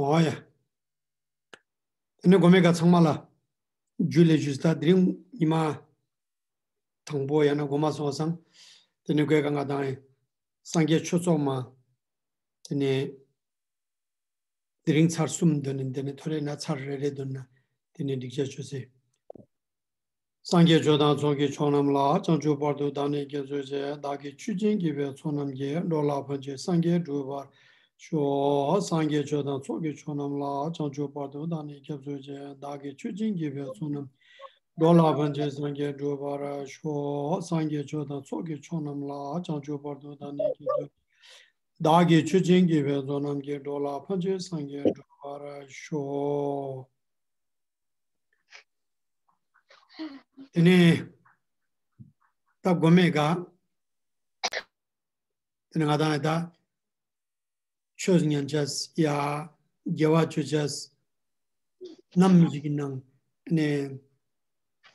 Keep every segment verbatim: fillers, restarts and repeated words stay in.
འོ་ཡ། དེ་ནས་གོ་མའི་ཀ་ཚང་མ་ལ་ཇུ་ལེ་ཞུས། ད་དེ་རིང་ཉི་མ་དང་པོ་ཡང་ན་གོ་མ་སོང་སང་། དེ་ནས་གོའི་ཀ་ང་དང་སངས་རྒྱས་ཆོས་ཚོགས་མ། དེ་ནས་དེ་རིང་ཚར་གསུམ་འདོན་ནས། དེ་ནས་ཐོ་རེ་ན་ཚར་རེ་རེ་འདོན་ན་དེ་ནས་འགྲིག་ཆ་ཆོས་སེ། སངས་རྒྱས་ཆོས་དང་ཚོགས་ཀྱི་མཆོག་རྣམས་ལ། བྱང་ཆུབ་བར་དུ་བདག་ནི་སྐྱབས་སུ་མཆི། བདག་གིས་ཆོས་བྱིན་གྱིས་སྤེལ་ཚོགས་རྣམས་ཀྱིས། འགྲོ་ལ་ཕན་ཕྱིར་སངས་རྒྱས་འགྲུབ་པར་ཤོག། སངས་རྒྱས་ཆོས་དང་ཚོགས་ཀྱི་མཆོག་རྣམས་ལ། བྱང་ཆུབ་བར་དུ་བདག་ནི་སྐྱབས་སུ་མཆི། བདག་གིས་ཆོས་བྱིན་གྱིས་སྤེལ་ཚོགས་རྣམས། འགྲོ་ལ་ཕན་ཕྱིར་སངས་རྒྱས་འགྲུབ་པར་ཤོག། སངས་རྒྱས་ཆོས་དང་ཚོགས་ཀྱི་མཆོག་རྣམས་ལ། བྱང་ཆུབ་བར་དུ་བདག་ནི་སྐྱབས་སུ། བདག་གིས་ཆོས་བྱིན་གྱིས་སྤེལ་ཚོགས་རྣམས་ཀྱིས། འགྲོ་ལ་ཕན་ཕྱིར་སངས་རྒྱས་འགྲུབ་པར་ཤོག། དེ་ནས་ད་གོ་མའི་ཀ་དེ་ནས་ང་དང་ད་ཆོས་ཉན་ཅེས་ཡ་དགེ་བ་ཅོ་ཅེས་ནམ་ཞིག་གི་ནང་ནས་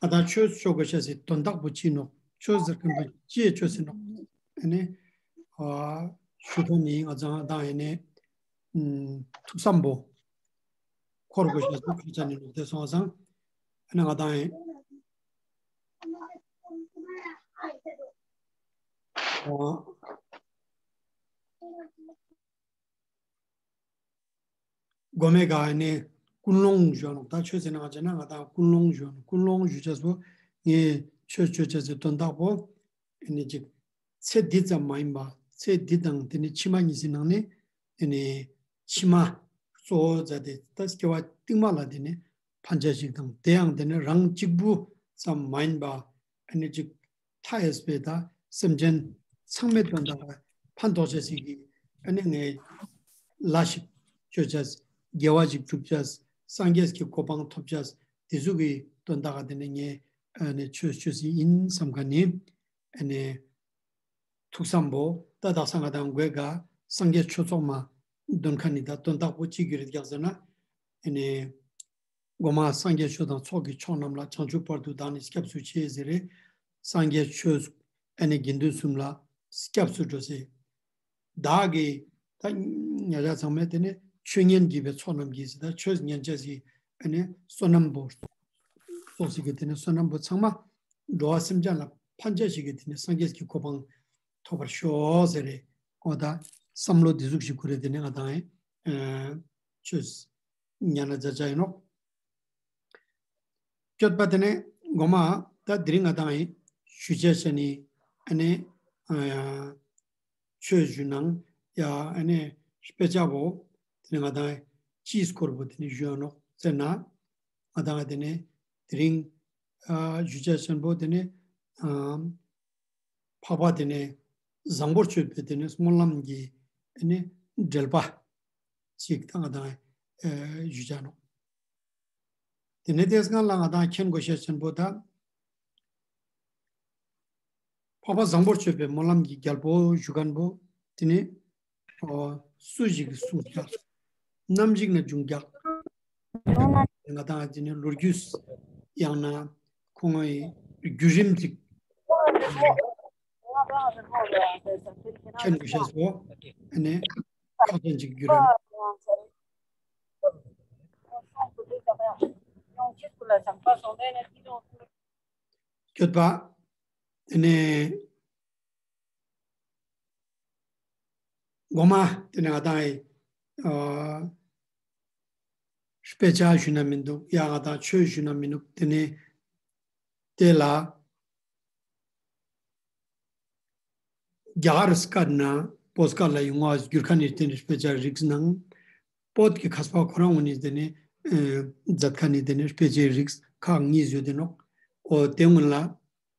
ང་དང་ཆོས་ཅོ་དགོས་ཤེས་སི་དོན་དག་པོ་ཅི་ནོག། ཆོས་ཟེར་མཁན་པོ་ཅི་ཅོས་སེ་ནོག། ཨ་ནི་ཨ་ཞུ་མཁན་ནི་ང་དང་ད་ཨ་ནི་ཨམ་ཐུགས་བསམ་པོ་འཁོར་དགོས་ཤེས་སི་ཁ་ཆ་ནི་ནོག། དེ་སོང་སང་ཨ་ནི་ང་དང་ཨ་གོ་མའི་ཀ་ཨ་ནི་ཀུན་སློང་ཞུ་ནོག། ད་ཆོས་ཟེར་ན་ང་ཅ་ན་ང་དང་ཀུན་སློང་ཞུ་ནོག། ཀུན་སློང་ཞུ་ཅེས་པོ་ངས་ཆོས་ཅོ་ཅེས་སི་དོན་དག་པོ་ཨ་ནི་ཅིག་ཚེ་འདི་ཙམ་མ་ཡིན་པ་ཚེ་འདི་དང་དེ་ནི་ཕྱི་མ་གཉིས་སི་ནང་ནས་ཨ་ནི་ཕྱི་མ་གཙོ་བོ་མཛད་དེ་ད་སྐྱེ་བ་རྟིང་མ་ལ་དེ་ནི་ཕན་ཆ་ཞིག་དང་དེ་ཡང་དེ་ནི་རང་གཅིག་པུ་ཙམ་མ་ཡིན་པ་ཨ་ནི་ཅིག་མཐའ་ཡས་པའི་ད་སེམས་ཅན་ཚང་མའི་དོན་དག་ལ་ཕན་ཐོགས་ཅེས་ཤིག་གི་ཨ་ནི་ངས་ལས་ཤིག་ཅོ་ཅེས་དགེ་བ་ཞིག་སྒྲུབ་ཅེས་སངས་རྒྱས་ཀྱི་གོ་འཕང་ཐོབ་ཅེས་དེ་ཟུག་གི་དོན་དག་ག་དེ་ནི་ངས་ཨ་ནི་ཆོས་ཅོས་སི་ཡིན་བསམ་མཁན་ནི་ཨ་ནི་ཐུགས་བསམ་པོ་ད་དག་ས་ང་དང་གོའི་ཀ་སངས་རྒྱས་ཆོས་ཚོགས་མ་འདོན་མཁན་ནི་ད་དོན་དག་པོ་ཅི་གི་རེད་ཀྱག་ཟེར་ན་ཨ་ནི། གོ་མ་སངས་རྒྱས་ཆོས་དང་ཚོགས་ཀྱི་མཆོག་རྣམས་ལ། བྱང་ཆུབ་བར་དུ་བདག་ནི་སྐྱབས་སུ་མཆི་ཟེར་རེ། སངས་རྒྱས་ཆོས་ཨ་ནི་དགེ་འདུན་གསུམ་ལ་སྐྱབས་སུ་འགྲོ་ཟེར། བདག་གིས་ད་ཉ་ཅག་ཚང་མས་དེ་ནི་ཆོས་ཉན་གྱིས་སྤེལ་ཚོགས་རྣམས་ཀྱིས་ཟེར། ད་ཆོས་ཉན་ཅེས་སི་ཨ་ནི་བསོད་ནམས་པོ་ཚོགས་སི་གི་དེ་ནི་བསོད་ནམས་པོ་ཚང་མ་འགྲོ་བ་སེམས་ཅན་ལ་ཕན་ཆ་ཞིག་གི་དེ་ནི་སངས་རྒྱས་ཀྱི་གོ་འཕང་ཐོབ་པར་ཤོག་ཟེར་རེ། འོ་ད་བསམ་བློ་དེ་ཟུག་ཞིག་ཁུར་རེ་དེ་ནི་ང་དང་ཨེ་ཆོས་ཉན་ན་མཛད་ཅེས་ཡིན་ནོག། སྐྱོད་པ་དེ་ནས་གོ་མ་ད་དེ་རིང་ང་དང་ཞུ་ཅེས་ནི་ཨ་ནི་ཨ་ཆོས་ཞུ་ནང་ཡ་ཨ་ནི་དཔེ་ཆ་བོ་དེ་ནས་ང་དང་ཅིའི་སྐོར་བོ་དེ་ནས་ཞུ་ཡ་ནོག་ཟེར་ན་ང་དང་དེ་ནས་དེ་རིང་ཨ་ཞུ་ཅེས་ཆེན་པོ་དེ་ནས་ཨ་འཕགས་པ་དེ་ནས་བཟང་པོར་སྤྱོད་པའི་དེ་ནས་སྨོན་ལམ་གྱི་ཨ་ནི་འགྲེལ་པ་ཅིག་ད་ང་དང་ཨེ་ཞུ་ཅེས་ནོག། དེ་ནས་དེ་སྔ་ལ་ང་དང་མཁྱེན་དགོས་ཤེས་ཆེན་པོ་ད་འཕགས་པ་བཟང་པོར་སྤྱོད་པའི་སྨོན་ལམ་གྱི་རྒྱལ་པོ་ཞུ་མཁན་པོ་དེ་ནི་ཨོ་སུ་ཞིག་གིས་གསུངས་ཀྱག། ནམ་ཞིག་ནས་བྱུང་ཀྱག། ང་དང་དེ་ནི་ལོ་རྒྱུས་ཡང་ན་ཁོང་གི་བརྒྱུད་རིམ་ཅིག་མཁྱེན་དགོས་ཤེས་པོ་ཨ་ནི་ཁག་ཅན་ཅིག་གྱུར་ར། སྐྱོད་པ། དེ་ནས་གོ་མ་དེ་ནས་ང་དང་ཨ་དཔེ་ཆ་ཞུ་ན་མི་འདུག། ཡ་ང་དང་ཆོས་ཞུ་ན་མི་འདུག། དེ་ནས་དེ་ལ་རྒྱ་གར་སྐད་ནས་བོད་སྐད་ལ་ཡོང་བ་བསྒྱུར་མཁན་ནི་དེ་ནས་དཔེ་ཆ་རིགས་ནང་། བོད་ཀྱི་མཁས་པ་ཁོ་རང་ངོས་ནས་དེ་ནས་ཨེ་མཛད་མཁན་ནི་དེ་ནས་དཔེ་ཆའི་རིགས་ཁག་གཉིས་ཡོད་དེ་ནོག། འོ་དེ་སྔོན་ལ་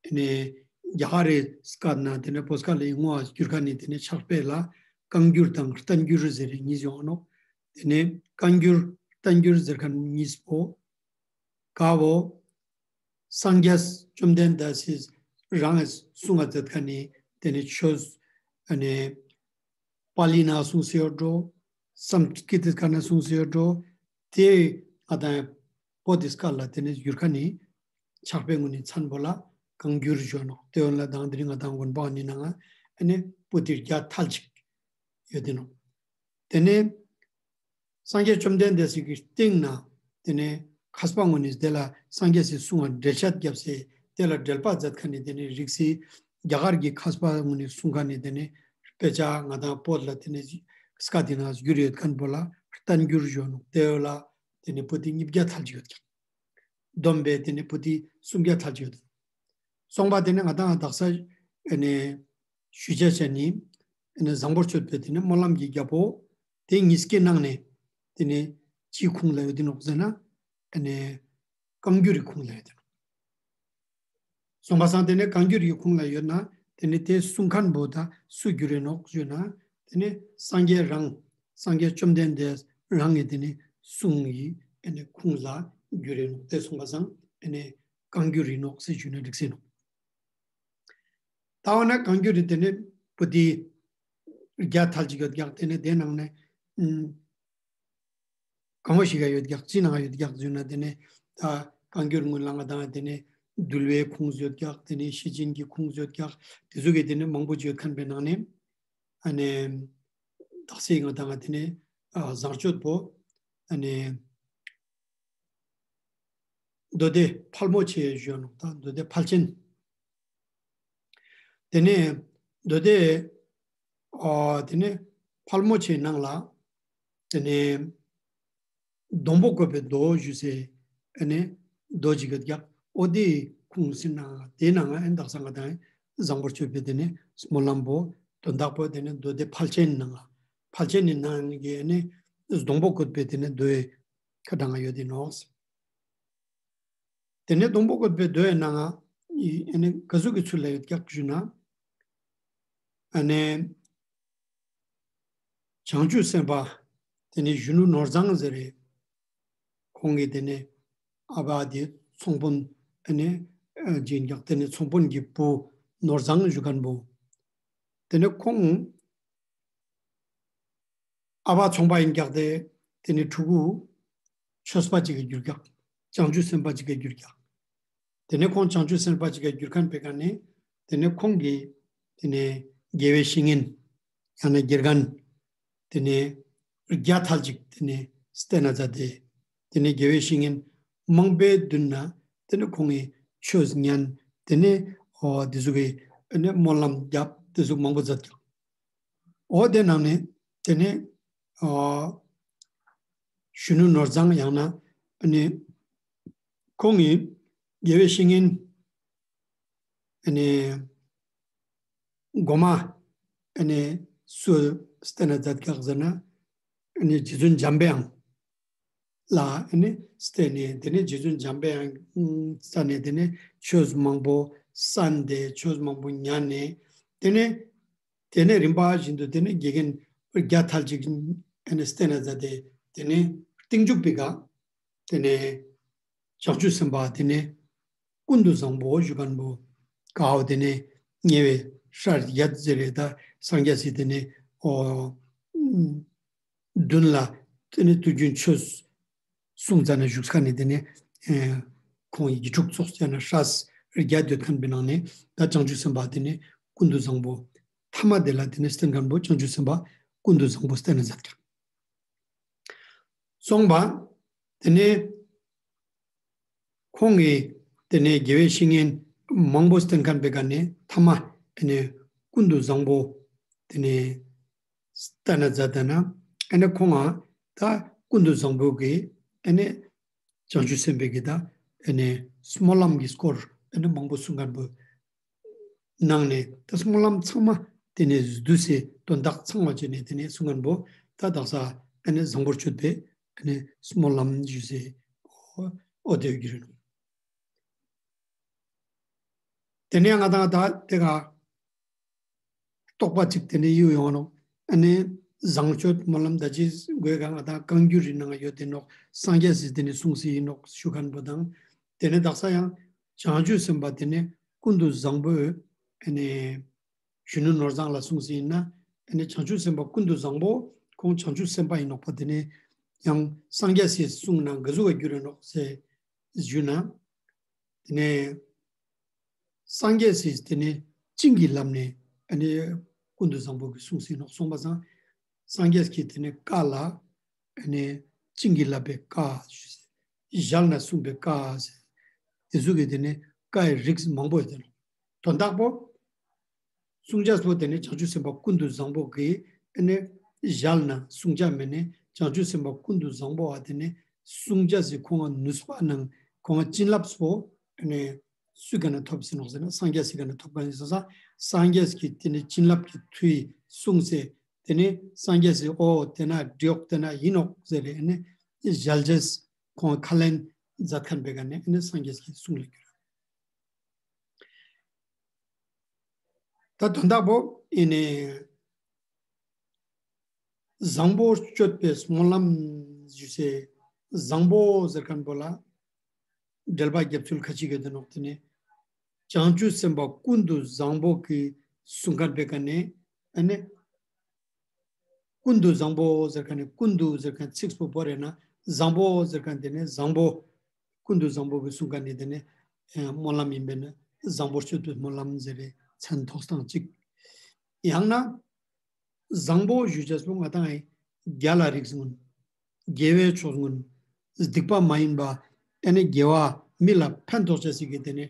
དེ་ནས་རྒྱ་གར་རི་སྐད་ནས་དེ་ནས་བོད་སྐད་ལ་ཡོང་བ་བསྒྱུར་མཁན་ནི་དེ་ནས་ཕྱག་དཔེ་ལ་བཀའ་འགྱུར་དང་བསྟན་འགྱུར་ཟེར་རེ་གཉིས་ཡོང་ནོག། དེ་ནས་བཀའ་འགྱུར་བསྟན་འགྱུར་ཟེར་མཁན་གཉིས་པོ་ཀ་བོ་སངས་རྒྱས་བཅོམ་ལྡན་འདས་སི་རང་གི་གསུང་ང་མཛད་མཁན་ནི་དེ་ནི་ཆོས་ཨ་ནི་པཱ་ལི་ནང་གསུངས་སེ་ཡོད་འགྲོ། སཾ་སྐྲྀཏ་སྐད་ནང་གསུངས་སེ་ཡོད་འགྲོ། དེ་ང་དང་བོད་དི་སྐད་ལ་དེ་ནི་བསྒྱུར་མཁན་ནི་ཕྱག་དཔེ་ངོས་ནི་མཚན་པོ་ལ་བཀའ་འགྱུར་ཞུ་ནོག། དེ་འོན་ལ་དང་དེ་རིང་ང་དང་དགོན་པ་ནི་ནང་ང་ཨ་ནི་པོ་ཏི་བརྒྱ་ཐལ་ཅིག་ཡོད་དེ་ནོག། དེ་ནས་ སངས་རྒྱས་བཅོམ་ལྡན་འདས་སི་གི་སྟེང་ན་ཏེ་ནེ་མཁས་པ་གུན་ནི་ཏེ་ལ་སངས་རྒྱས་སི་གསུང་ང་འགྲེལ་བཤད་རྒྱབ་སྟེ་ཏེ་ལ་འགྲེལ་པ་མཛད་ཁན་ནི་ཏེ་ནེ་རིགས་སི་རྒྱ་གར་གྱི་མཁས་པ་གུན་ནི་གསུང་ཁན་ནི་ཏེ་ནེ་དཔེ་ཆ་ང་དང་པོད་ལ་ཏེ་ནེ་སྐད་དི་ནང་བསྒྱུར་ཡོད་ཁན་པོ་ལ་བསྟན་འགྱུར་ཞུ་ནོག། ཏེ་བོ་ལ་ཏེ་ནེ་པོ་ཏི་ཉིས་བརྒྱ་ཐལ་ཅིག་ཡོད་ཀྱག། བསྡོམས་པས་ཏེ་ནེ་པོ་ཏི་སུམ་བརྒྱ་ཐལ་ཅིག་ཡོད། སོང་པ་ཏེ་ནེ་ང་དང་དག་ས་ཨ་ནེ་ཞུ་ཅེས་ཅན་ནི་ཨ་ནེ་བཟང་པོར་སྤྱོད་པའི་ཏེ་ནེ་སྨོན་ལམ་གྱི་རྒྱལ་པོ་ཏེ་ཉིས་ཀའི་ནང་ནེ་ཏེ་ནེ་ཅིའི་ཁུངས་ལ་ཡོད་དེ་ནོག་ཟེར་ན་ཨ་ནེ་བཀའ་འགྱུར་རི་ཁུངས་ལ་ཡོད་དེ་ནོག། སོང་པ་སང་ཏེ་ནེ་བཀའ་འགྱུར་རི་ཁུངས་ལ་ཡོད་ན་ཏེ་ནེ་ཏེ་གསུང་ཁན་པོ་ད་སུ་གྱུར་རེ་ནོག་ཞུ་ན་ཏེ་ནེ་སངས་རྒྱས་རང་སངས་རྒྱས་བཅོམ་ལྡན་འདས་རང་ངི་ཏེ་ནེ་གསུང་ངི་ཨ་ནེ་ཁུངས་ལ་གྱུར་རེ་ནོག། ཏེ་སོང་པ་སང་ཨ་ནེ་བཀའ་འགྱུར་རི་ནོག་ཟེར་ཞུ་ན་འགྲིག་སེ་ནོག། ད་འོ་ན་བཀའ་འགྱུར་རི་ཏེ་ནེ་པོ་ཏི་བརྒྱ་ཐལ་ཅིག་ཡོད་ཀྱག། ཏེ་ནེ་ཏེ་ནང་ནེ་ཨུམ་གང་བོ་ཞིག་ག་ཡོད་ཀྱག་ཅི་ནང་ཡོད་ཀྱག་ཞུ་ན་ཏེ་ནེ་ད་བཀའ་འགྱུར་གུན་ལ་ང་དང་ཏེ་ནེ་འདུལ་བའི་ཁུངས་ཡོད་ཀྱག། ཏེ་ནེ་ཤེར་ཕྱིན་གྱི་ཁུངས་ཡོད་ཀྱག། ཏེ་ཚོ་གི་ཏེ་ནེ་མང་པོ་ཅིག་ཡོད་ཁན་པོའི་ནང་ནེ་ཨ་ནེ་དག་ས་ང་དང་ཏེ་ནེ་ཨ་བཟང་སྤྱོད་པོ་ཨ་ནེ་མདོ་སྡེ་ཕལ་མོ་ཆེ་ཞུ་ནོག། ད་མདོ་སྡེ་ཕལ་ཆེན། ཏེ་ནེ་མདོ་སྡེ་ཨ་ཏེ་ནེ་ཕལ་མོ་ཆེའི་ནང་ལ་ཏེ་ནེ་སྡོང་པོ་བཀོད་པའི་མདོ་ཞུ་སའི་ཨ་ནེ་མདོ་ཅིག་ཡོད་ཀྱག། འོ་ཏེའི་ཁུངས་ཟེར་ན་ཏེའི་ནང་ང་ཨ་ནེ་དག་ས་ང་དང་བཟང་པོར་སྤྱོད་པའི་ཏེ་ནེ་སྨོན་ལམ་པོ་དོན་དག་པོ་ཏེ་ནེ་མདོ་སྡེ་ཕལ་ཆེན་ནང་ང་ཕལ་ཆེན་ནི་ནང་གི་ཨ་ནེ་སྡོང་པོ་བཀོད་པའི་ཏེ་ནེ་མདོའི་ཁ་གྲངས་ཡོད་དེ་ནོག། ཏེ་ནེ་སྡོང་པོ་བཀོད་པའི་མདོའི་ནང་ང་ཨ་ནེ་ག་ཟུག་གི་ཚུལ་ལ་ཡོད་ཀྱག་ཞུ་ན་ཨ་ནེ་བྱང་ཆུབ་སེམས་དཔའ་ཏེ་ནེ་གཞོན་ནུ་ནོར་བཟང་ཟེར་རེ་ཁོང་གི་ཏེ་ནེ་ཨ་བ་ཏེ་ཚོང་དཔོན་ཨ་ནེ་ཨ་ཅིག་ཀྱག། ཏེ་ནེ་ཚོང་དཔོན་གྱི་བུ་ནོར་བཟང་ཞུ་ཁན་པོ་ཏེ་ནེ་ཁོང་ཨ་བ་ཚོང་པ་ཨིན་ཀྱག། ཏེ་ཏེ་ནེ་ཕྲུ་གུ་ཆོས་པ་ཅིག་ག་གྱུར་ཀྱག། བྱང་ཆུབ་སེམས་དཔའ་ཅིག་ག་གྱུར་ཀྱག། ཏེ་ནེ་ཁོང་བྱང་ཆུབ་སེམས་དཔའ་ཅིག་ག་གྱུར་ཁན་པོའི་ཀ་ནེ་ཏེ་ནེ་ཁོང་གི་ཏེ་ནེ་དགེ་བའི་བཤེས་གཉེན་ཡང་ན་དགེ་རྒན་ཏེ་ནེ་བརྒྱ་ཐལ་ཅིག་ཏེ་ནེ་བསྟེན་ན་མཛད་དེ། ཏེ་ནེ་དགེ་བའི་བཤེས་གཉེན་མང་པོའི་མདུན་ན་ཏེ་ནེ་ཁོང་གི་ཆོས་ཉན། ཏེ་ནེ་འོ་ཏེ་ཟུག་གི་ཨ་ནེ་སྨོན་ལམ་རྒྱབ། ཏེ་ཟུག་མང་པོ་མཛད་ཀྱག། འོ་ཏེ་ནང་ནེ་ཏེ་ནེ་ཨ་གཞོན་ནུ་ནོར་བཟང་ཡང་ན་ཨ་ནེ་ཁོང་གི་དགེ་བའི་བཤེས་གཉེན་ཨ་ནེ་གོ་མ་ཨ་ནེ་སུ་བསྟེན་ན་མཛད་ཀྱག་ཟེར་ན་ཨ་ནེ་རྗེ་བཙུན་འཇམ་པའི་དབྱངས་ལ་ཨ་ནེ་བསྟེན་ནེ་ཏེ་ནེ་རྗེ་བཙུན་འཇམ་པའི་དབྱངས་ས་ནེ་ཏེ་ནེ་ཆོས་མང་པོ་གསན་ཏེ་ཆོས་མང་པོ་ཉན་ནེ་ཏེ་ནེ་ཏེ་ནེ་རིམ་པ་བཞིན་དུ་ཏེ་ནེ་དགེ་རྒན་བརྒྱ་ཐལ་ཅིག་ཨ་ནེ་བསྟེན་ན་མཛད་དེ་ཏེ་ནེ་རྟིང་མཇུག་པའི་ཀ་ཏེ་ནེ་བྱང་ཆུབ་སེམས་དཔའ་ཏེ་ནེ་ཀུན་ཏུ་བཟང་པོ་ཞུ་ཁན་པོ་ཀ་བོ་ཏེ་ནེ་ཉེ་བའི་སྲས་བརྒྱད་ཟེར་རེ་ད་སངས་རྒྱས་སི་ཏེ་ནེ་འོ་མདུན་ལ་ཏེ་ནེ་དུས་རྒྱུན་ཆོས་གསུང་ཙ་ན་བཞུགས་ཁན་ནི་ཏེ་ནེ་ཨེ་ཁོང་གི་དྲུག་ཚོགས་ཟེར་ན་སྲས་བརྒྱད་ཡོད་ཁན་པོའི་ནང་ནེ་ད་བྱང་ཆུབ་སེམས་དཔའ་ཏེ་ནེ་ཀུན་ཏུ་བཟང་པོ་ཐ་མ་ཏེ་ལ་ཏེ་ནེ་བསྟེན་ཁན་པོ་བྱང་ཆུབ་སེམས་དཔའ་ཀུན་ཏུ་བཟང་པོ་བསྟེན་ན་མཛད་ཀྱག། སོང་པ། ཏེ་ནེ་ཁོང་གི་ཏེ་ནེ་དགེ་བའི་བཤེས་གཉེན་མང་པོ་བསྟེན་ཁན་པོའི་ཀ་ནེ་ཐ་མ་ཏེ་ནེ་ཀུན་ཏུ་བཟང་པོ་ཏེ་ནེ་བསྟེན་ན་མཛད་དེ་ན་ཨ་ནེ་ཁོང་ང་ད་ཀུན་ཏུ་བཟང་པོ་གི་ཨ་ནེ་བྱང་ཆུབ་སེམས་དཔའི་གི་ད་ཨ་ནེ་སྨོན་ལམ་གྱི་སྐོར་ཨ་ནེ་མང་པོ་གསུང་ཁན་པོ་ནང་ནེ་ད་སྨོན་ལམ་ཚང་མ་ཏེ་ནེ་བསྡུས་སེ་དོན་དག་ཚང་མ་ཅོས་ནེ་ཏེ་ནེ་གསུང་ཁན་པོ་ད་དག་ས་ཨ་ནེ་བཟང་པོར་སྤྱོད་པའི་ཨ་ནེ་སྨོན་ལམ་ཞུ་སའི་འོ་ཏེ་གྱུར་རེ་ནོག། ཏེ་ནེ་ང་དང་ད་ཏེ་ག་རྟོགས་པ་ཅིག་ཏེ་ནེ་ཡོང་ནོག། ཨ་ནེ་བཟང་སྤྱོད་སྨོན་ལམ་ད་ཅི་གོས་ག་ང་དང་བཀའ་འགྱུར་རི་ནང་ཡོད་དེ་ནོག། སངས་རྒྱས་སི་ཏེ་ནེ་གསུངས་སེ་ཨིན་ནོག་ཞུ་ཁན་པོ་དང་། ཏེ་ནེ་དག་ས་ཡང་བྱང་ཆུབ་སེམས་དཔའ་ཏེ་ནེ་ཀུན་ཏུ་བཟང་པོའི་ཨ་ནེ་གཞོན་ནུ་ནོར་བཟང་ལ་གསུངས་སེ་ཨིན་ན་ཨ་ནེ་བྱང་ཆུབ་སེམས་དཔའ་ཀུན་ཏུ་བཟང་པོ་ཁོང་བྱང་ཆུབ་སེམས་དཔའ་ཨིན་ནོག་པ། ཏེ་ནེ་ཡང་སངས་རྒྱས་སི་གསུང་ནང་ག་ཟུག་ག་གྱུར་རེ་ནོག་ཟེར་ཞུ་ན། ཏེ་ནེ་སངས་རྒྱས་སི་ཏེ་ནེ་བྱིན་གྱིས་བརླབས་ནེ་ཨ་ནེ་ཀུན་ཏུ་བཟང་པོ་གི་གསུངས་སེ་ཨིན་ནོག། སོང་པ་སང་སངས་རྒྱས་ཀྱི་ཏེ་ནེ་བཀའ་ལ་ ཨ་ནི་བྱིན་གྱིས་བརླབས་པའི་བཀའ་ཞུ་ཟེར། ཞལ་ནས་གསུངས་པའི་བཀའ་ཟེར། དེ་ཟུག་གི་དེ་ནི་བཀའི་རིགས་མང་པོ་ཡོད་དེ་ནོག། དོན་དག་པོ། གསུང་ཅེས་པོ་དེ་ནི་བྱང་ཆུབ་སེམས་དཔའ་ཀུན་ཏུ་བཟང་པོ་གི་ཨ་ནི་ཞལ་ནས་གསུང་ཅེས་མེ་ནི་བྱང་ཆུབ་སེམས་དཔའ་ཀུན་ཏུ་བཟང་པོ་བ་དེ་ནི་གསུང་ཅེས་སི་ཁོང་ང་ནུས་པ་ནང་ཁོང་ང་བྱིན་རླབས་པོ་ཨ་ནི་སུའི་ཀ་ནས་ཐོབ་ཟེར་ནོག་ཟེར་ན་སངས་རྒྱས་སི་ཀ་ནས་ཐོབ་ཀ་ནས་སོང་ཙང་སངས་རྒྱས་ཀྱི་དེ་ནི་བྱིན་རླབས་ཀྱི་མཐུ་ཡིས་གསུངས་ཟེར། དེ་ནི་སངས་རྒྱས་སི་འོ་དེ་ན་འདྲིའོག་དེ་ན་ཡིན་ནོག་ཟེར་རེ་ཨ་ནི་ཞལ་ཅེས་ཁོང་ཁས་ལེན་མཛད་མཁན་པའི་ཀ་ནས་ཨ་ནི་སངས་རྒྱས་ཀྱི་གསུང་ལ་གྱུར། ད་དོན་དག་པོ་ཨེ་ནེ་བཟང་པོ་སྤྱོད་པའི་སྨོན་ལམ་ཞུ་སེ། བཟང་པོ་ཟེར་མཁན་པོ་ལ་འགྲེལ་པ་རྒྱབ་ཚུལ་ཁ་ཅིག་ཡོད་དེ་ནོག། དེ་ནི་བྱང་ཆུབ་སེམས་དཔའ་ཀུན་ཏུ་བཟང་པོ་གི་གསུང་མཁན་པའི་ཀ་ནས་ཨེ་ནེ་ཀུན་ཏུ་བཟང་པོ་ཟེར་མཁན་ནི་ཀུན་ཏུ་ཟེར་མཁན་ཚིག་པོ་བོར་རེ་ན་བཟང་པོ་ཟེར་མཁན་དེ་ནི་བཟང་པོ། ཀུན་ཏུ་བཟང་པོ་གི་གསུང་མཁན་ནི་དེ་ནི་ཨེ་སྨོན་ལམ་ཡིན་པས་ན་བཟང་པོ་སྤྱོད་པའི་སྨོན་ལམ་ཟེར་རེ་མཚན་ཐོགས་སྟངས་གཅིག། ཡང་ན་བཟང་པོ་ཞུ་ཅེས་པོ་ང་དང་ཨེ་དགེ་ལ་རིགས་ཀུན། དགེ་བའི་ཕྱོགས་ཀུན། སྡིག་པ་མ་ཡིན་པ་ཨེ་ནི་དགེ་བ་མི་ལ་ཕན་ཐོགས་ཅེས་སི་གི་དེ་ནི་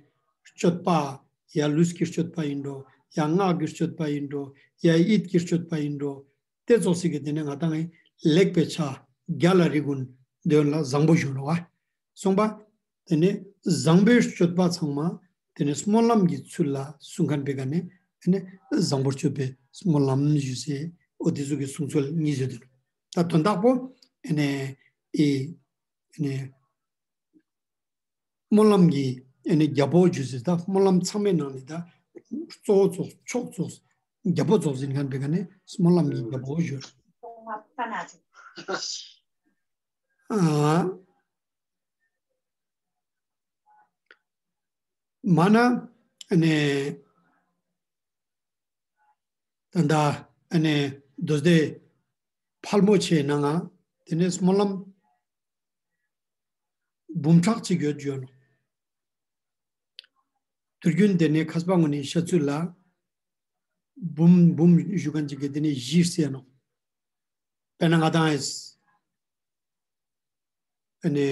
སྤྱོད་པ། ཡ་ལུས་ཀྱི་སྤྱོད་པ་ཡིན་འགྲོ། ཡ་ངག་གི་སྤྱོད་པ་ཡིན་འགྲོ། ཡ་ཡིད་ཀྱི་སྤྱོད་པ་ཡིན་འགྲོ། དེ་ཙོགས་སི་གི་དེ་ནི་ང་དང་ལེགས་པའི་ཆ་དགེ་ལ་རིགས་ཀུན་དོན་ལ་བཟང་པོ་ཞུ་རོ་བ། གསུངས་པ། དེ་ནི་བཟང་པོའི་སྤྱོད་པ་ཚང་མ་དེ་ནི་སྨོན་ལམ་གྱི་ཚུལ་ལ་གསུང་མཁན་པའི་ཀ་ནས་དེ་ནི་བཟང་པོར་སྤྱོད་པའི་སྨོན་ལམ་ཞུ་སེ། འོ་དེ་ཟུག་གི་གསུང་ཚུལ་གཉིས་ཡོད་དེ། ད་དོན་དག་པོ་ཨེ་ནེ་ཨེ་ཨེ་ནེ་སྨོན་ལམ་གྱི་ཨེ་ནེ་རྒྱལ་པོ་ཞུ་སེ། ད་སྨོན་ལམ་ཚང་མའི་ནང་ནས་ད་གཙོ་བོ་ཙོགས་མཆོག་ཙོགས་རྒྱལ་པོ་ཙོགས་ཡིན་མཁན་པའི་ཀ་ནས་སྨོན་ལམ་གྱི་རྒྱལ་པོ་ཞུ། ཨ་མ་ན་ཨ་ནེ་ད་ད་ཨ་ནེ་མདོ་སྡེ་ཕལ་མོ་ཆེའི་ནང་ང་དེ་ནས་སྨོན་ལམ་འབུམ་ཕྲག་གཅིག་ཡོད་ཡོད་ནོག། དུས་རྒྱུན་དེ་ནས་མཁས་པ་ངོ་ནས་བཤད་ཚུལ་ལ་འབུམ་འབུམ་ཞུ་མཁན་ཅིག་གི་དེ་ནས་བཞི་ཟེར་ནོག། དཔེར་ན་ང་དང་ཨེ་ཨ་ནི་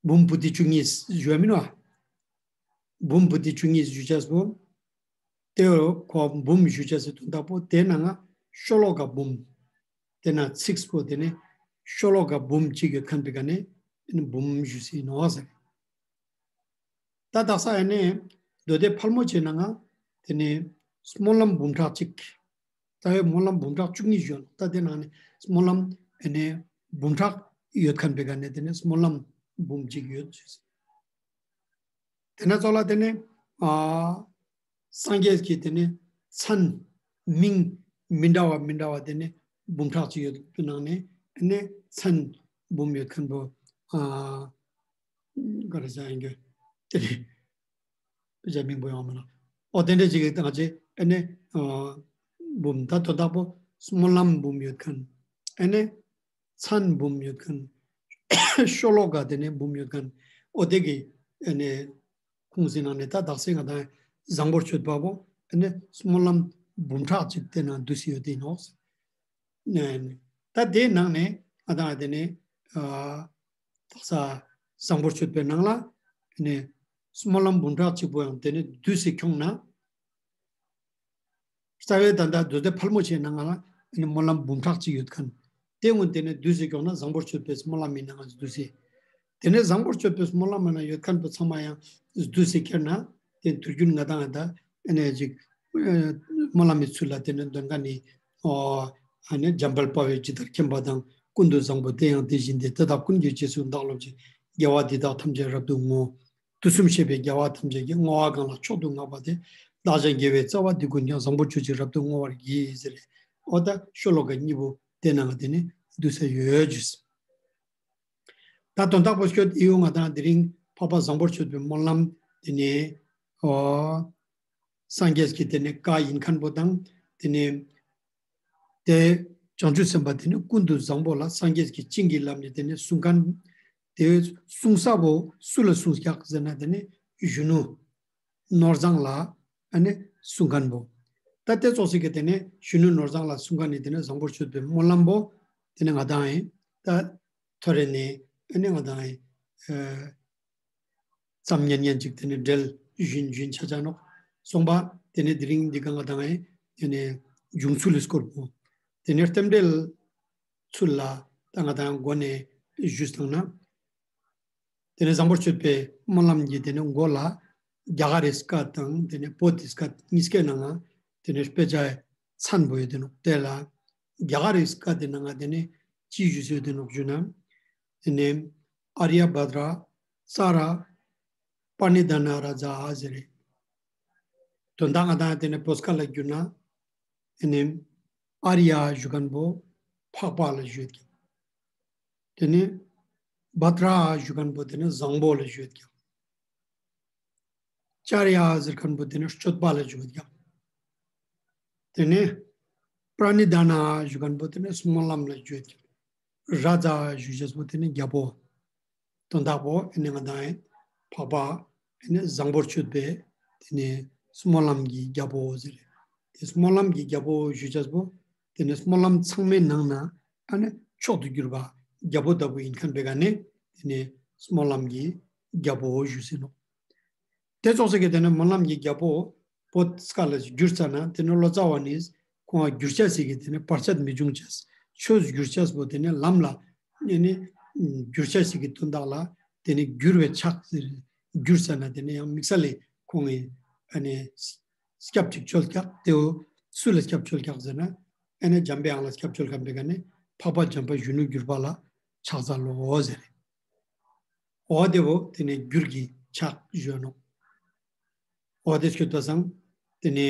འབུམ་པོ་ཏི་བཅུ་གཉིས་ཞུ་བ་མིན་ནོག། འབུམ་པོ་ཏི་བཅུ་གཉིས་ཞུ་ཅེས་པོ། དེ་ཁོ་འབུམ་ཞུ་ཅེས་སི་དོན་དག་པོ་དེ་ནང་ང་ཤོ་ལོ་ཀ་འབུམ། དེ་ན་ཚིགས་པོ་དེ་ནི་ཤོ་ལོ་ཀ་འབུམ་གཅིག་ཡོད་མཁན་པའི་ཀ་ནས་འབུམ་ཞུ་སེ་ནོག་ཟེར། ད་དག་ས་ཨེ་ནེ་མདོ་སྡེ་ཕལ་མོ་ཆེ་ནང་ང་དེ་ནི་སྨོན་ལམ་འབུམ་ཕྲག་གཅིག། ད་ཡོད་སྨོན་ལམ་འབུམ་ཕྲག་བཅུ་གཉིས་ཡོད། ད་དེ་ནང་ནས་སྨོན་ལམ་ཨེ་ནེ་འབུམ་ཕྲག་ཡོད་མཁན་པའི་ཀ་ནས་དེ་ནི་སྨོན་ལམ་འབུམ་གཅིག་ཡོད་ཟེར། དེ་ན་ཙོགས་ལ་དེ་ནི་ཨ་སངས་རྒྱས་ཀྱི་དེ་ནི་མཚན་མིང་མི་འདྲ་བ་མི་འདྲ་བ་དེ་ནི་འབུམ་ཕྲག་གཅིག་ཡོད་པའི་ནང་ནས་ཨེ་ནེ་མཚན་འབུམ་ཡོད་མཁན་པོ་ཨ་ག་རེ་ཟེར་ཡིན་གྱི་དེ་ནི་དཔེ་ཆ་མིང་པོ་ཡོང་མ་ན། འོ་དེ་འདྲ་ཅིག་གི་ང་ཅི་ཨེ་ནེ་ཨ་འབུམ། ད་དོན་དག་པོ་སྨོན་ལམ་འབུམ་ཡོད་མཁན། ཨེ་ནེ་མཚན་འབུམ་ཡོད་མཁན། ཤོ་ལོ་ཀ་དེ་ནི་འབུམ་ཡོད་མཁན། འོ་དེ་གི་ཨེ་ནེ་ཁུངས་སི་ནང་ནས་ད་དག་ས་ང་དང་བཟང་པོར་སྤྱོད་པ་པོ་ཨེ་ནེ་སྨོན་ལམ་འབུམ་ཕྲག་གཅིག་དེ་ནང་བསྡུས་སེ་ཡོད་དེ་ནོག། ནེ་ད་དེའི་ནང་ནས་ང་དང་དེ་ནི་ཨ་དག་ས་བཟང་པོར་སྤྱོད་པའི་ནང་ལ་ནི་སྨོན་ལམ་འབུམ་ཕྲག་གཅིག་པོ་ཡང་དེ་ནི་བསྡུས་སེ་ཁྱོངས་ན། རྩ་བའི་ད་ལྟ་མདོ་སྡེ་ཕལ་མོ་ཆེའི་ནང་ང་ལ་ནི་སྨོན་ལམ་འབུམ་ཕྲག་གཅིག་ཡོད་མཁན། དེ་ངོ་དེ་ནི་བསྡུས་སེ་ཁྱོངས་ན་བཟང་པོར་སྤྱོད་པའི་སྨོན་ལམ་མི་ནང་ང་བསྡུས་སེ། དེ་ནས་བཟང་པོར་སྤྱོད་པའི་སྨོན་ལམ་མ་ན་ཡོད་མཁན་པོ་ཚང་མ་ཡང་བསྡུས་སེ་ཁྱེར་ན། དེ་དུས་རྒྱུན་ང་དང་ད་ཨེ་ནེ་ཅིག་ཨེ་སྨོན་ལམ་མི་ཚུལ་ལ་དེ་ནས་འདོན་མཁན་ནི་ཨོ་ཨ་ནི་འཇམ་དཔལ་དཔའ་བོས་ཇི་ལྟར་མཁྱེན་པ་དང་། ཀུན་ཏུ་བཟང་པོ་དེ་ཡང་དེ་བཞིན་ཏེ། དེ་དག་ཀུན་གྱི་རྗེས་སུ་བདག་སློབ་ཅིང་། དགེ་བ་འདི་དག་ཐམས་ཅད་རབ་ཏུ་བསྔོ། དུས་གསུམ་གཤེགས་པའི་རྒྱལ་བ་ཐམས་ཅད་ཀྱིས། བསྔོ་བ་གང་ལ་མཆོག་ཏུ་བསྔགས་པ་དེས། བདག་ཀྱང་དགེ་བའི་རྩ་བ་འདི་ཀུན་ཀྱང་། བཟང་པོ་སྤྱོད་ཅིང་རབ་ཏུ་བསྔོ་བར་བགྱི་ཟེར། འོ་ད་ཤོ་ལོ་ཀ་གཉིས་པོ་དེ་ནང་དེ་ནི་བསྡུས་སེ་ཡོད་ཅེས། ད་དོན་དག་པོ་སྐྱོད་ཨི་ཡོ་ང་དང་དེ་རིང་འཕགས་པ་བཟང་པོར་སྤྱོད་པའི་སྨོན་ལམ་དེ་ནི་ཨོ་སངས་རྒྱས་ཀྱི་དེ་ནི་བཀའ་ཡིན་མཁན་པོ་དང་། དེ་ནི་དེ་བྱང་ཆུབ་སེམས་དཔའ་དེ་ནི་ཀུན་ཏུ་བཟང་པོ་ལ་སངས་རྒྱས་ཀྱི་བྱིན་གྱིས་བརླབས་ནས་དེ་ནི་གསུང་མཁན། དེ་གསུང་ས་པོ་སུ་ལ་གསུངས་ཀྱག་ཟེར་ན་དེ་ནི་གཞོན་ནུ་ནོར་བཟང་ལ་ཨ་ནི་གསུང་མཁན་པོ། ད་ཏེ་ཙོགས་སི་གི་ཏེ་ནེ་གཞོན་ནུ་ནོར་བཟང་ལ་གསུང་ཁན་ནི་ཏེ་ནེ་བཟང་པོར་སྤྱོད་པའི་སྨོན་ལམ་བོ་ཏེ་ནེ་ང་དང་ཨིན། ད་ཐོ་རེ་ནེ་ཨ་ནི་ང་དང་ཨིན། ཨ་ཙམ་ཉན་ཉན་ཅིག་ཏེ་ནེ་འགྲེལ་ཞུན་ཞུན་ཆ་ཆ་ནོག་སོང་པ། ཏེ་ནེ་དེ་རིང་འདི་ག་ང་དང་ཨིན་ཏེ་ནེ་འབྱུང་ཚུལ་ལ་སྐོར་པོ་ཏེ་ནེ་རྟེན་འབྲེལ་ཚུལ་ལ་ད་ང་དང་མགོ་ནེ་ཞུས་བཏང་ན། ཏེ་ནེ་བཟང་པོར་སྤྱོད་པའི་སྨོན་ལམ་གྱི་ཏེ་ནེ་མགོ་ལ་རྒྱ་གར་རི་སྐད་དང་ཏེ་ནེ་བོད་དི་སྐད་ཉིས་ཀའི་ནང་ང་ཏེ་ནེ་དཔེ་ཆའི་མཚན་པོ་ཡོད་དེ་ནོག་ཏེ་ལ་རྒྱ་གར་རི་སྐད་དི་ནང་ང་ཏེ་ནེ་ཅི་ཞུས་ཡོད་དེ་ནོག་ཞུ་ན། ཏེ་ནེ་ཨརྱ་བྷ་དྲ་ཙརྱ་པྲ་ཎི་དཱ་ན་རཱ་ཛ་ཟེར་རེ། དོན་དག་ང་དང་ཏེ་ནེ་བོད་སྐད་ལ་བསྒྱུར་ན། ཏེ་ནེ་ཨརྱ་ཞུ་ཁན་བོ་འཕགས་པ་ལ་ཞུ་ཡོད་ཀྱག་ཏེ་ནེ་བྷ་དྲ་ཞུ་ཁན་བོ་ཏེ་ནེ་བཟང་པོ་ལ་ཞུ་ཡོད་ཀྱག་ཙརྱ་ཟེར་ཁན་བོ་ཏེ་ནེ་སྤྱོད་པ་ལ་ཞུ་ཡོད་ཀྱག་ཏེ་ནེ་པྲ་ཎི་དཱ་ན་ཞུ་ཁན་བོ་ཏེ་ནེ་སྨོན་ལམ་ལ་ཞུ་ཡོད་ཀྱག་རཱ་ཛ་ཞུ་ཅེས་པོ་ཏེ་ནེ་རྒྱལ་པོ། དོན་དག་པོ་ཨ་ནི་ང་དང་ཨིན་འཕགས་པ་ཨ་ནི་བཟང་པོར་སྤྱོད་པའི་ཏེ་ནེ་སྨོན་ལམ་གྱི་རྒྱལ་པོ་ཟེར་རེ། ཏེ་སྨོན་ལམ་གྱི་རྒྱལ་པོ་ཞུ་ཅེས་པོ་ཏེ་ནེ་སྨོན་ལམ་ཚང་མའི་ནང་ན་ཨ་ནི་མཆོག་ཏུ་གྱུར་པ་རྒྱལ་པོ་ལྟ་བུ་ཨིན་ཁན་བེ་ག་ནེ་ཏེ་ནེ་སྨོན་ལམ་གྱི་རྒྱལ་པོ་ཞུས་ཟེར་ནོག་ཏེ་ཙོགས་སི་གི་ཏེ་ནེ་སྨོན་ལམ་གྱི་རྒྱལ་པོ་བོད་སྐད་ལ་བསྒྱུར་ཙ་ན་ཏེ་ནེ་ལོ་ཙཱ་བ་ནི་ཁོང་ང་བསྒྱུར་ཅེས་སི་གི་ཏེ་ནེ་བར་ཆད་མི་འབྱུང་ཅེས། ཆོས་བསྒྱུར་ཅེས་པོ་ཏེ་ནེ་ལམ་ལ་ཨ་ནི་བསྒྱུར་ཅེས་སི་གི་དོན་དག་ལ་ཏེ་ནེ་བསྒྱུར་བའི་ཕྱག་ཟེར་བསྒྱུར་ཙ་ན་ཏེ་ནེ་ཡང་དམིགས་བསལ་ལི་ཁོང་ངི་ཨ་ནི་སྐྱབས་ཅིག་བཅོལ་ཀྱག་ཏེ་བོ་སུ་ལ་སྐྱབས་བཅོལ་ཀྱག་ཟེར་ན་ཨ་ནི་འཇམ་པའི་དབྱངས་ལ་སྐྱབས་བཅོལ་ཁན་བེ་ག་ནེ་འཕགས་པ་འཇམ་དཔལ་གཞོན་ནུར་གྱུར་པ་ལ་ཕྱག་འཚལ་ལོ་ཟེར་རེ། འོ་ཏེ་བོ་ཏེ་ནེ་བསྒྱུར་གྱི་ཕྱག་ཞུ་ནོག་འོ་ཏེ་སྐྱོད་པ་སང་ཏེ་ནེ་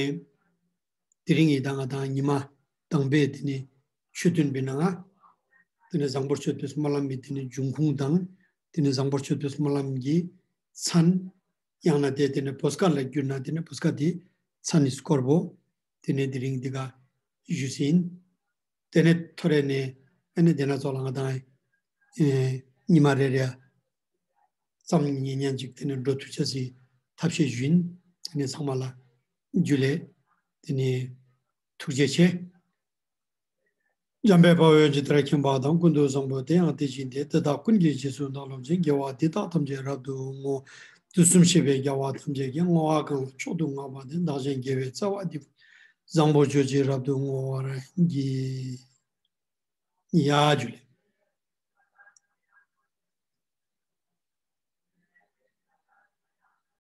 དེ་རིང་ངི་ད་ང་དང་ཉི་མ་དང་པོའི་ཏེ་ནེ་ཆོས་ཐུན་པའི་ནང་ང་ཏེ་ནེ་བཟང་པོར་སྤྱོད་པའི་སྨོན་ལམ་གྱི་ཏེ་ནེ་འབྱུང་ཁུངས་དང་ཏེ་ནེ་བཟང་པོར་སྤྱོད་པའི་སྨོན་ལམ་གྱི་མཚན་ཡང་ན་ཏེ་ཏེ་ནེ་བོད་སྐད་ལ་བསྒྱུར་ན་ཏེ་ནེ་བོད་སྐད་དི་མཚན་ནི་སྐོར་བོ་ཏེ་ནེ་དེ་རིང་འདི་ག་ཞུས་ཟིན། ཏེ་ནེ་ཐོ་རེ་ནེ་ཨ་ནི་ཏེ་ནེ་ཙོགས་ལ་ང་དང་ཨེ་ཉི་མ་རེ་རེ་ཙམ་ཉན་ཉན་ཅིག་ཏེ་ནེ་འགྲོ་ཐུབ་ཅེས་སི་ཐབས་ཤེས་ཞུ་ཨིན། ཏེ་ནེ་ཚང་མ་ལ་ཇུ་ལེ། ཏེ་ནེ་ཐུགས་རྗེ་ཆེ། འཇམ་དཔལ་དཔའ་བོས་ཇི་ལྟར་མཁྱེན་པ་དང་། ཀུན་ཏུ་བཟང་པོ་དེ་ཡང་དེ་བཞིན་ཏེ། དེ་དག་ཀུན་གྱི་རྗེས་སུ་བདག་སློབ་ཅིང་། དགེ་བ་འདི་དག་ཐམས་ཅད་རབ་ཏུ་བསྔོ། དུས་གསུམ་གཤེགས་པའི་རྒྱལ་བ་ཐམས་ཅད་ཀྱིས། བསྔོ་བ་གང་ལ་མཆོག་ཏུ་བསྔགས་པ་དེས། བདག་གཞན་དགེ་བའི་རྩ་བ་འདི་ཕུལ། བཟང་པོ་སྤྱོད་ཕྱིར་རབ་ཏུ་བསྔོ་བར་བགྱི། ཡ་ཇུ་ལེ།